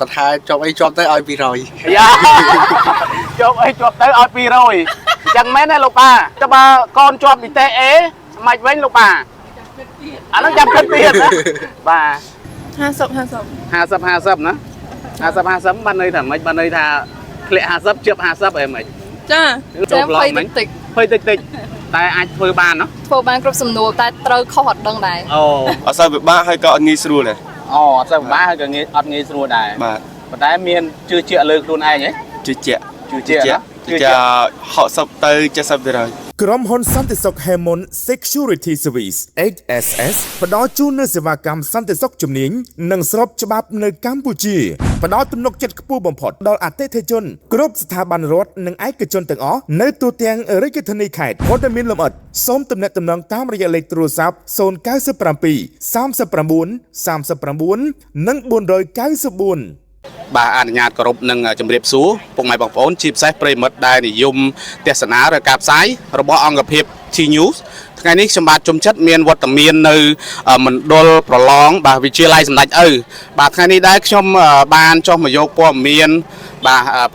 គាត់ថាជាប់អីជាប់ទៅឲ្យ200 យ៉ាជាប់អីជាប់ទៅឲ្យ200អញ្ចឹងមែនទេលោកប៉ាតើបើកូនជាប់និទេស A មិនវិញលោកប៉ាអាហ្នឹងចាំគិតទៀតណាបាទ 50 50 50 50ណា50 50បានន័យថាម៉េចបានន័យថាធ្លាក់50ជាប់50អីម៉េច ចា ចូលប្លង់ ភ័យ មិញ តិច ភ័យតិចតិចតែអាចធ្វើបានណោះ ធ្វើបានគ្រប់សំណួរតែត្រូវខុសអត់ដឹងដែរ អូ អត់សូវពិបាកហើយក៏អត់ងាយស្រួលដែរ អូអត់សូវពិបាកហើយក៏ងាយអត់ងាយស្រួលដែរ បាទ ប៉ុន្តែមានជឿជាក់លើខ្លួនឯងហ៎ ជឿជាក់ ជឿជាក់ណា ជឿជាក់60ទៅ70% ក្រុមហ៊ុនសន្តិសុខ Hemon Security Service HSS ផ្ដល់ជូននូវសេវាកម្មសន្តិសុខជំនាញនិងស្របច្បាប់នៅកម្ពុជាផ្ដល់ទំនុកចិត្តខ្ពស់បំផុតដល់អតិថិជនគ្រប់ស្ថាប័នរដ្ឋនិងឯកជនទាំងអស់នៅទូទាំងរាជធានីខេត្តព័ត៌មានលម្អិតសូមទំនាក់ទំនងតាមរយៈលេខទូរស័ព្ទ097 39 39និង494 បាទអនុញ្ញាតគោរពនឹងជម្រាបសួរពុកម៉ែបងប្អូនជាពិសេសប្រិយមិត្តដែលនិយមទស្សនាឬការផ្សាយរបស់អង្គភាព T News ថ្ងៃនេះខ្ញុំបាទជុំចិត្តមានវត្តមាននៅមណ្ឌលប្រឡងបាទវិទ្យាល័យសម្ដេចឪបាទថ្ងៃនេះដែរខ្ញុំបានចុះមកយកព័ត៌មានបាទ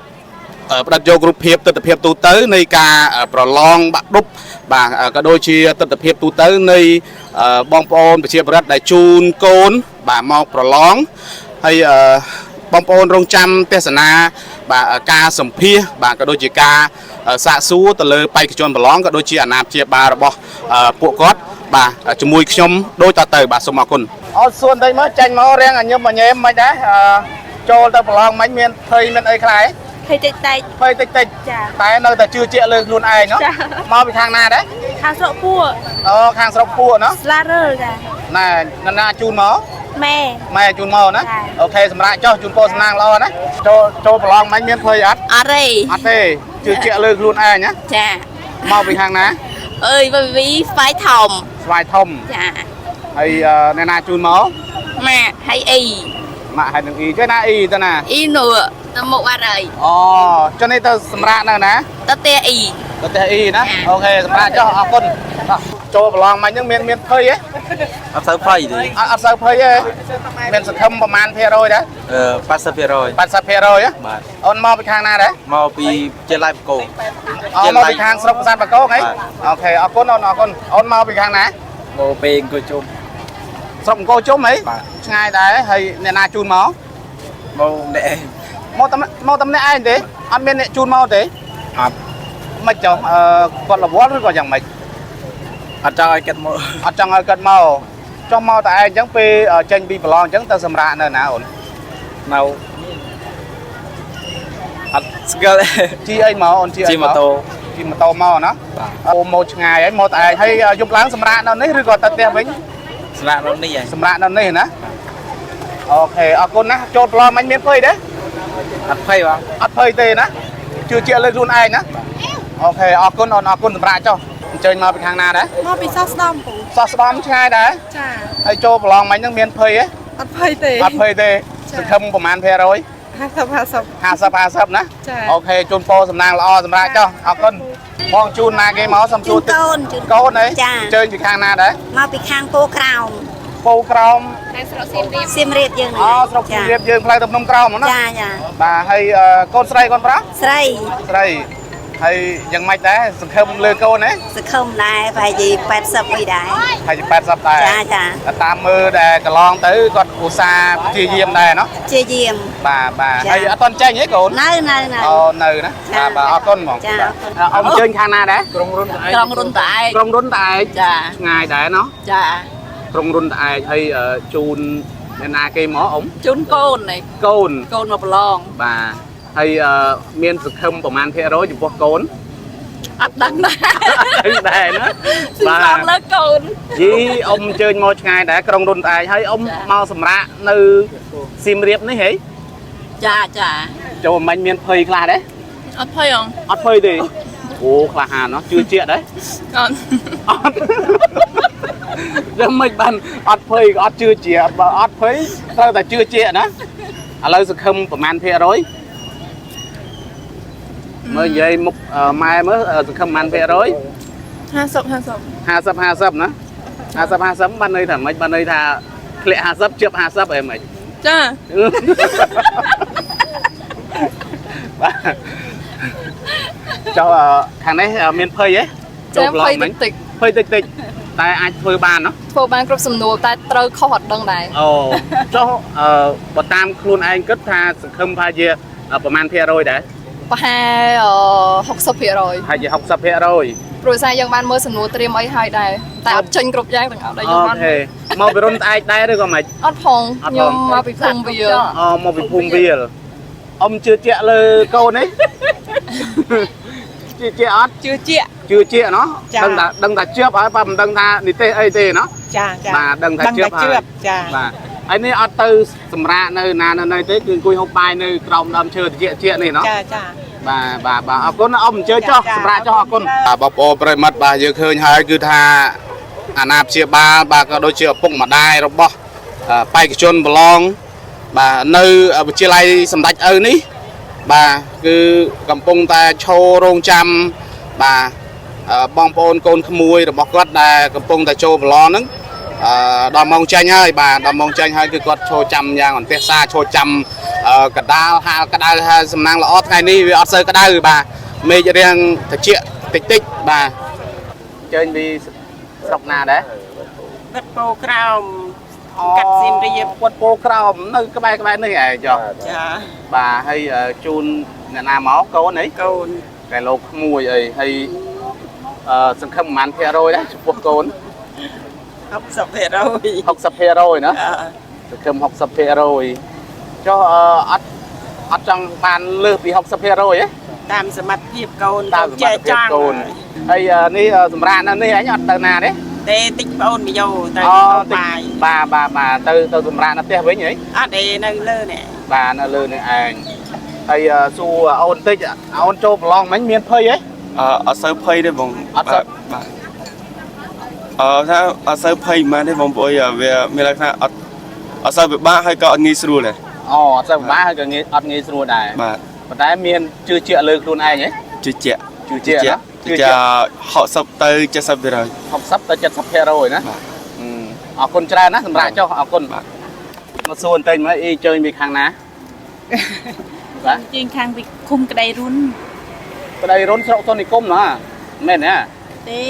ផ្ដិតយករូបភាពទស្សនវិជ្ជាទូទៅនៃការប្រឡងបាក់ឌុបបាទក៏ដូចជាទស្សនវិជ្ជាទូទៅនៃបងប្អូនប្រជាប្រដ្ឋដែលជូនកូនបាទមកប្រឡងហើយបងប្អូនរងចាំទស្សនាបាទការសម្ភាសបាទក៏ដូចជាការសាកសួរទៅលើបេក្ខជនប្រឡងក៏ដូចជាអាណាព្យាបាលរបស់ពួកគាត់បាទជាមួយខ្ញុំដូចតទៅបាទសូមអរគុណអូសួនតិចមកចាញ់មករាំងអញឹមអញែមមិនដែរចូលទៅប្រឡងមិនមានភ័យមានអីខ្លះ ភ័យតិចតិច ភ័យតិចតិច ចា តែនៅតែជឿជាក់លើខ្លួនឯងណោះ ចា មកពីខាងណាដែរ ខាងស្រុកពួរ អូខាងស្រុកពួរណោះ ស្លារើលចា ណែនណាជូនមក ម៉ែ ម៉ែជូនមកណា ចា OK សម្រាប់ចុះជូនពរសំណាងល្អណាចូលចូលប្រឡងមិនមានភ័យអត់ អត់ទេ អត់ទេជឿជាក់លើខ្លួនឯងណា ចា មកពីខាងណា អើយវីវីស្វាយធំ ស្វាយធំ ចា ហើយអ្នកណាជូនមក ម៉ាក់ហើយអ៊ី ម៉ាក់ហើយនឹងអ៊ីចេះណាអ៊ីទៅណា អ៊ីនោះទៅមុខអត់ហើយ អូចុះនេះទៅសម្រាប់នៅណា ទៅផ្ទះអ៊ី ទៅផ្ទះអ៊ីណា ចា OK សម្រាប់ចុះអរគុណចូលប្រឡងមិញហ្នឹងមានមានភ័យទេ អត់សូវភ័យទេ អត់អត់សូវភ័យទេមានសង្ឃឹមប្រហែលភាគរយដែរ អឺ80% 80%ហ៎ បាទ អូនមកពីខាងណាដែរ មកពីជាឡៃបកោ អូមកពីខាងស្រុកប្រាសាទបាគោហី បាទ OK អរគុណអូនអរគុណអូនមកពីខាងណា មកពេលអង្គុយជុំ ស្រុកអង្គរជុំហី បាទ ឆ្ងាយដែរហើយអ្នកណាជូនមក មកម្នាក់ឯង មកតែមកតែម្នាក់ឯងទេអត់មានអ្នកជូនមកទេ អត់ មិនចុះអឺគាត់រវល់ឬក៏យ៉ាងម៉េច អត់ចង់ឲ្យគាត់មក អត់ចង់ឲ្យគាត់មកចុះមកតែឯងអញ្ចឹងពេលចេញពីប្រឡងអញ្ចឹងទៅសម្រាកនៅណាអូន នៅអត់ស្គាល់ទេ ជីអីមកអូនជីអី ជិះម៉ូតូ ជិះម៉ូតូមកណា បាទ អូមកឆ្ងាយហើយមកតែឯងហើយយប់ឡើងសម្រាកនៅនេះឬក៏ទៅផ្ទះវិញ ស្នាក់នៅនេះឯង សម្រាប់នៅនេះណា OK អរគុណណាចូលប្រឡងមិញមានភ័យទេ អត់ភ័យបង អត់ភ័យទេណាជឿជាក់លើខ្លួនឯងណា OK អរគុណអូនអរគុណសម្រាប់ចុះអញ្ជើញមកពីខាងណាដែរ មកពីសោះស្ដំពូ សោះស្ដំឆ្ងាយដែរ ចា ហើយចូលប្រឡងមិញហ្នឹងមានភ័យទេ អត់ភ័យទេ អត់ភ័យទេសង្ឃឹមប្រហែលភាគរយ 50 50 50 50ណា ចា OK ជូនពរសំណាងល្អសម្រាប់ចុះអរគុណបងជូនណាគេមកសំសួរ ជូនកូនជូ កូនអី ចា អញ្ជើញពីខាងណាដែរ មកពីខាងពោក្រោម ពោក្រោម សៀមរាបយើង អូស្រុកសៀមរាបយើងផ្លូវទៅភ្នំក្រោមហ្នឹងណា ចាចា បាទហើយកូនស្រីកូនប្រុស ស្រី ស្រីហើយយ៉ាងម៉េចដែរសង្ឃឹមលើកូនហ៎ សង្ឃឹមដែរប្រហែលជា80អីដែរ ហើយជា80ដែរ ចាចា តែតាមមើលដែលកន្លងទៅគាត់ឧស្សាហ៍ព្យាយាមដែរណោះ ជាយាម បាទបាទ ចា ហើយអត់ទាន់ចេញទេកូន នៅនៅនៅ អូនៅណា ចា បាទបាទអរគុណហ្មង ចា បាទ អរគុណ អ៊ំអញ្ជើញខាងណាដែរ ក្រុងរុនឯង ក្រុងរុនតឯក ក្រុងរុនតាឯក ចា ឆ្ងាយដែរណោះ ចា ក្រុងរុនតាឯកហើយជូនអ្នកណាគេមកអ៊ំ ជូនកូននេះ កូន កូនមកប្រឡង បាទហើយមានសង្ឃឹមប្រហែលភាគរយចំពោះកូន អត់ដឹងដែរ អត់ដែរណា សំលើកូន យីអ៊ំអញ្ជើញមកឆ្ងាយដែរក្រុងរុនត្អែកហើយអ៊ំ ចា មកសម្រាកនៅសៀមរាបនេះហី ចាចា ចូលមិញមានភ័យខ្លះដែរ អត់ភ័យអង អត់ភ័យទេអូក្លាហានណោះជឿជាក់ដែរ អត់ អត់យ៉ាងម៉េចបានអត់ភ័យក៏អត់ជឿជាក់បើអត់ភ័យត្រូវតែជឿជាក់ណាឥឡូវសង្ឃឹមប្រហែលភាគរយមើលនិយាយមុខម៉ែមើលសង្ឃឹមប្រហែលភាគរយ 50 50 50 50ណា50 50បានន័យថាម៉េចបានន័យថាធ្លាក់50ជាប់50អីម៉េច ចា ចុះខាងនេះមានភ័យទេ ចាភ័យតិចតិច ភ័យតិចតិចតែអាចធ្វើបានណោះ ធ្វើបានគ្រប់សំណួរតែត្រូវខុសអត់ដឹងដែរ អូចុះអឺបើតាមខ្លួនឯងគិតថាសង្ឃឹមថាជាប្រហែលភាគរយដែរ ប្រហែល60% ហើយជា60% ព្រោះសារយើងបានមើលសំណួរត្រៀមអីហើយដែរតែអត់ចេញគ្រប់យ៉ាងទាំងអស់ដែលយើងបាន អូខេមកពីរុនត្អែកដែរឬក៏មិន អត់ផង អត់ផង ខ្ញុំមកពីភូមិវាល អូមកពីភូមិវាលអ៊ំជឿជាក់លើកូននេះ ជឿជាក់អត់ ជឿជាក់ ជឿជាក់ណោះ ចា ដឹងថាដឹងថាជឿហើយបើមិនដឹងថានិទេសអីទេណោះ ចាចា បាទដឹងថាជឿហើយ ចា បាទហើយនេះអត់ទៅសម្រាកនៅណានៅណីទេគឺអង្គុយហូបបាយនៅក្រោមដើមឈើត្រជាក់ជានេះណោះ ចាចា បាទបាទបាទអរគុណណាអ៊ំអញ្ជើញចុះ ចា សម្រាប់ចុះអរគុណ អរគុណ បាទបងប្អូនប្រិយមិត្តបាទយើងឃើញហើយគឺថាអាណាព្យាបាលបាទក៏ដូចជាឪពុកម្ដាយរបស់បេក្ខជនប្រឡងបាទនៅវិទ្យាល័យសម្ដេចឪនេះបាទគឺកំពុងតែឈររងចាំបាទបងប្អូនកូនក្មួយរបស់គាត់ដែលកំពុងតែចូលប្រឡងហ្នឹងអឺដល់ម៉ោងចេញហើយបាទដល់ម៉ោងចេញហើយគឺគាត់ឈរចាំយ៉ាងអន្ទះសារឈរចាំកដាលហាលក្តៅហើយសំណាងល្អថ្ងៃនេះវាអត់សូវក្តៅបាទមេឃរាំងត្រជាក់តិចតិចបាទចេញពីស្រុកណាដែរ វត្តពោក្រោម កាត់សៀមរាប វត្តពោក្រោមនៅក្បែរក្បែរនេះឯងចុះ ចា បាទហើយជូនអ្នកណាមកកូនអី កូន កែលោកក្មួយអីហើយអឺសង្ឃឹមប្រហែលភាគរយដែរចំពោះកូន 60% 60%ណា ចា សង្ឃឹម60%ចុះអត់អត់ចង់បានលើសពី60%ទេ តាមសមត្ថភាពកូន តាមសមត្ថភាពកូនហើយនេះសម្រាប់នៅនេះអញអត់ទៅណាទេ ទេតិចប្អូនមកយកទៅ អូ អូបាយ បាទបាទបាទទៅទៅសម្រាប់នៅផ្ទះវិញហី អត់ទេនៅលើនេះ បាទនៅលើនេះឯងហើយសួរអូនតិចអូនចូលប្រឡងមិញមានភ័យហ៎ អឺអត់សូវភ័យទេបង អត់សូវ បាទអឺថាអត់សូវភ័យប៉ុន្មានទេបងប្អូនវាមានលក្ខណៈអត់អត់សូវពិបាកហើយក៏អត់ងាយស្រួលដែរ អូអត់សូវពិបាកហើយក៏ងាយអត់ងាយស្រួលដែរ បាទ ប៉ុន្តែមានជឿជាក់លើខ្លួនឯងហ៎ ជឿជាក់ ជឿជាក់ណា ជឿជាក់60ទៅ70% 60ទៅ70%ណា បាទ អរគុណច្រើនណាសម្រាប់ចុះអរគុណ បាទ មកសួរបន្តិចមើលអ៊ីជើញពីខាងណា បាទ ជាងខាងពីឃុំក្តីរុន ប្តីរុនស្រុកសុននិគមណាមែនទេ ទេ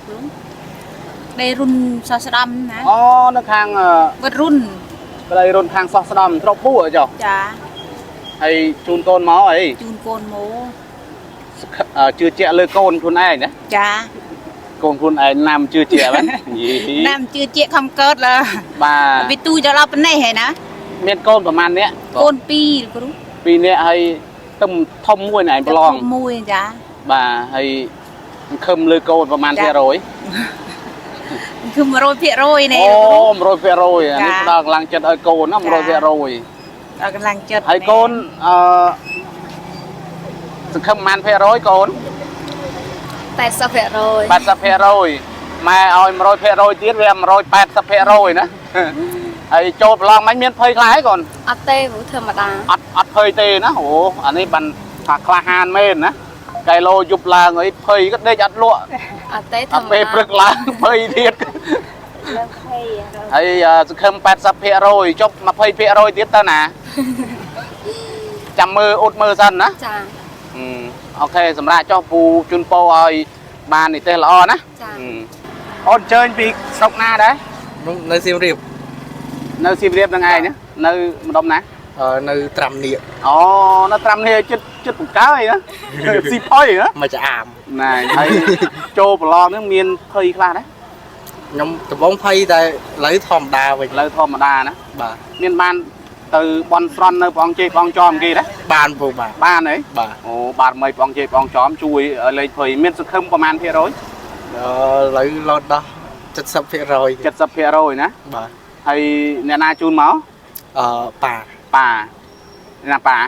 គ្រូក្តីរុនសោះស្ដំណា អូនៅខាង វត្តរុន ប្តីរុនខាងសោះស្ដំស្រុកពូចុះ ចា ហើយជូនកូនមកអី ជូនកូនមក ជឿជាក់លើកូនខ្លួនឯងណា ចា កូនខ្លួនឯងណាំជឿជាក់ហ្នឹងយី ណាំជឿជាក់ខំកើតឡើ បាទ វាទូទៅដល់ប៉ុណ្ណេះហ៎ណា មានកូនប្រហែលនាក់ កូនពីរគ្រូ ពីរនាក់ហើយទឹមធំមួយណែប្រឡង មួយចា បាទហើយសង្ឃឹមលើកូនប្រហែលភាគរយ គឺ100%នេះ អូ100%អានេះផ្ដល់កម្លាំងចិត្តឲ្យកូនណា100% ដល់កម្លាំងចិត្ត ហើយកូនអឺសង្ឃឹមប្រហែលភាគរយកូន 80% 80%ម៉ែឲ្យ100%ទៀតវា180%ណាហើយចូលប្រឡងមិញមានភ័យខ្លះហើយកូន អត់ទេព្រោះធម្មតា អត់អត់ភ័យទេណាអូអានេះបានថាក្លាហានមែនណាកែឡូយប់ឡើងអីភ័យក៏ដេកអត់លក់ អត់ទេធ អត់ពេល ម្មតា ព្រឹកឡើងភ័យទៀត ឡើងភ័យ ហើយសង្ឃឹម80%ចុះ20%ទៀតទៅណាចាំមើលអ៊ុតមើលសិនណា ចា អូខេសម្រាប់ចុះពូជូនពោឲ្យបាននិទេសល្អណា ចា អូនអញ្ជើញពីស្រុកណាដែរ នៅសៀមរាប នៅសៀមរាបនឹងឯងណានៅម្ដុំណា នៅត្រាំនៀក អូនៅត្រាំនេះចិត្តចិត្តពូកើយណាស៊ីផុយណា មកចាអាម ណែហើយចូលប្រឡងហ្នឹងមានភ័យខ្លះដែរ ខ្ញុំដំបងភ័យតែឥឡូវធម្មតាវិញ ឥឡូវធម្មតាណា បាទ មានបានទៅបន់ស្រន់នៅព្រះអង្គជ័យព្រះអង្គចំគេដែរ បានពូបាទ បានហី បាទ អូបារមីព្រះអង្គជ័យព្រះអង្គចំជួយឲ្យលេខភ័យមានសង្ឃឹមប្រហែលភាគរយ ឥឡូវលោតដល់70% 70%ណា បាទ ហើយអ្នកណាជូនមក អឺប៉ា ប៉ាអ្នកណាប៉ា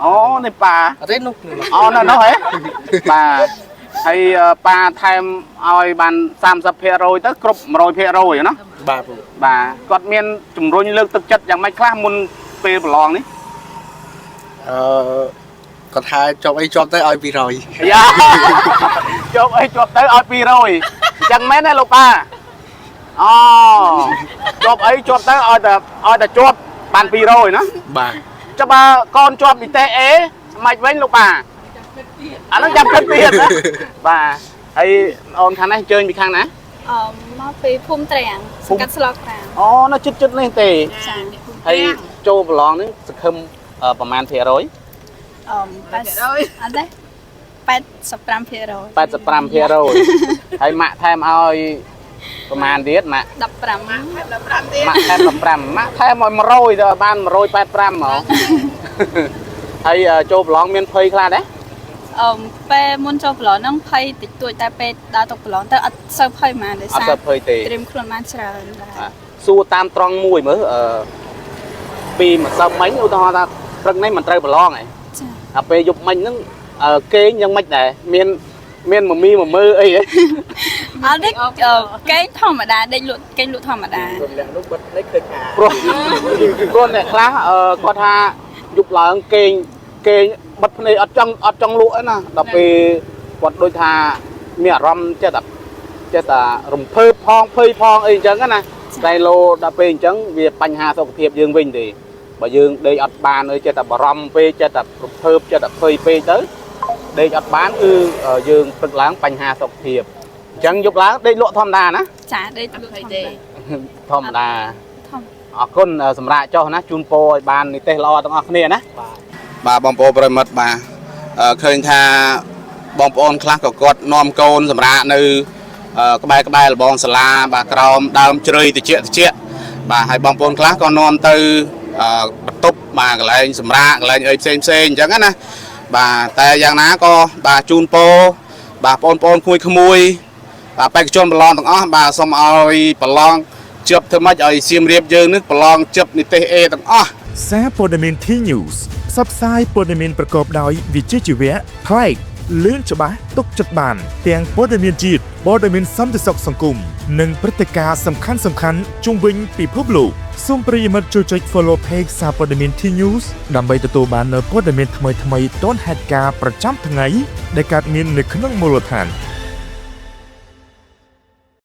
អូនេះប៉ា អត់ទេនោះ អូនៅនោះហ៎បាទហើយប៉ាថែមឲ្យបាន30%ទៅគ្រប់100%ណា បាទពូ បាទគាត់មានជំរុញលើកទឹកចិត្តយ៉ាងម៉េចខ្លះមុនពេលប្រឡងនេះ អឺគាត់ថាជាប់អីជាប់ទៅឲ្យ200 យ៉ាជាប់អីជាប់ទៅឲ្យ200អញ្ចឹងមែនទេលោកប៉ាអូជាប់អីជាប់ទៅឲ្យតែឲ្យតែជាប់បាន200ណា បាទ ចុះបើកូនជាប់និទេស A មិនវិញលោកប៉ា អាហ្នឹងចាំគិតទៀតណាបាទហើយអូនខាងនេះអញ្ជើញពីខាងណា អឺមកពីភូមិត្រាំងសង្កាត់ស្លក្រាម អូនៅជិតជិតនេះទេ ចា ហើយចូលប្រឡងហ្នឹងសង្ឃឹមប្រហែលភាគរយ អឺ80អត់ទេ85% 85%ហើយម៉ាក់ថែមឲ្យប្រហែលទៀតម៉ាក់ 15 ម៉ាក់ថែម15ម៉ាក់ថែមឲ្យ100ទៅឲ្យបាន185ហ្មងហើយចូលប្រឡងមានភ័យខ្លះដែរ អឺពេលមុនចូលប្រឡងហ្នឹងភ័យតិចតួចតែពេលដល់ទៅប្រឡងទៅអត់សូវភ័យហ្មងដោយសារ អត់សូវភ័យទេ ត្រៀមខ្លួនបានច្រើនដែរ បាទសួរតាមត្រង់មួយមើលអឺពីម្សិលមិញឧទាហរណ៍ថាព្រឹកនេះមិនត្រូវប្រឡងឯង ចា ដល់ពេលយប់មិញហ្នឹងអឺគេងយ៉ាងម៉េចដែរមានមានមមីមមើអីហ៎ អត់ទេគេងធម្មតាដេកលក់គេងលក់ធម្មតា ព្រោះព្រោះអ្នកខ្លះអឺគាត់ថាយប់ឡើងគេងគេងបិទភ្នែកអត់ចង់អត់ចង់លក់ឯណាដល់ពេលគាត់ដូចថាមានអារម្មណ៍ចេះតែចេះតែរំភើបផងភ័យផងអីអញ្ចឹងណាតែលោដល់ពេលអញ្ចឹងវាបញ្ហាសុខភាពយើងវិញទេបើយើងដេកអត់បានអីចេះតែបារម្ភពេកចេះតែរំភើបចេះតែភ័យពេកទៅដេកអត់បានគឺយើងព្រឹកឡើងបញ្ហាសុខភាពអញ្ចឹងយប់ឡើងដេកលក់ធម្មតាណា ចាដេកលក់ធម្មតា ធម្មតា ធម្ម អរគុណសម្រាប់ចុះណាជូនពរឲ្យបាននិទេសល្អទាំងអស់គ្នាណាបាទបងប្អូនប្រិយមិត្តបាទឃើញថាបងប្អូនខ្លះក៏គាត់នាំកូនសម្រាប់នៅក្បែរក្បែរលបងសាលាបាទក្រោមដើមជ្រៃតិចតិចបាទហើយបងប្អូនខ្លះក៏នាំទៅបន្ទប់បាទកន្លែងសម្រាប់កន្លែងអីផ្សេងផ្សេងអញ្ចឹងណាបាទតែយ៉ាងណាក៏បាទជូនពរបាទបងប្អូនក្មួយក្មួយបាទបេក្ខជនប្រឡងទាំងអស់បាទសូមឲ្យប្រឡងជប់ធ្វើម៉េចឲ្យសៀមរាបយើងនេះប្រឡងជប់និទេស A ទាំងអស់ សារព័ត៌មាន T News ផ្សព្វផ្សាយព័ត៌មានប្រកបដោយវិជ្ជាជីវៈប្លែកលឿនច្បាស់ទុកចិត្តបាន ទាំងព័ត៌មានជាតិព័ត៌មានសន្តិសុខសង្គមនិងព្រឹត្តិការណ៍សំខាន់សំខាន់ជុំវិញពិភពលោកសូមប្រិយមិត្តជួយចុច Follow Page សារព័ត៌មាន T News ដើម្បីទទួលបាននូវព័ត៌មានថ្មីៗទាន់ហេតុការណ៍ប្រចាំថ្ងៃដែលកើតមាននៅក្នុងមូលដ្ឋាន។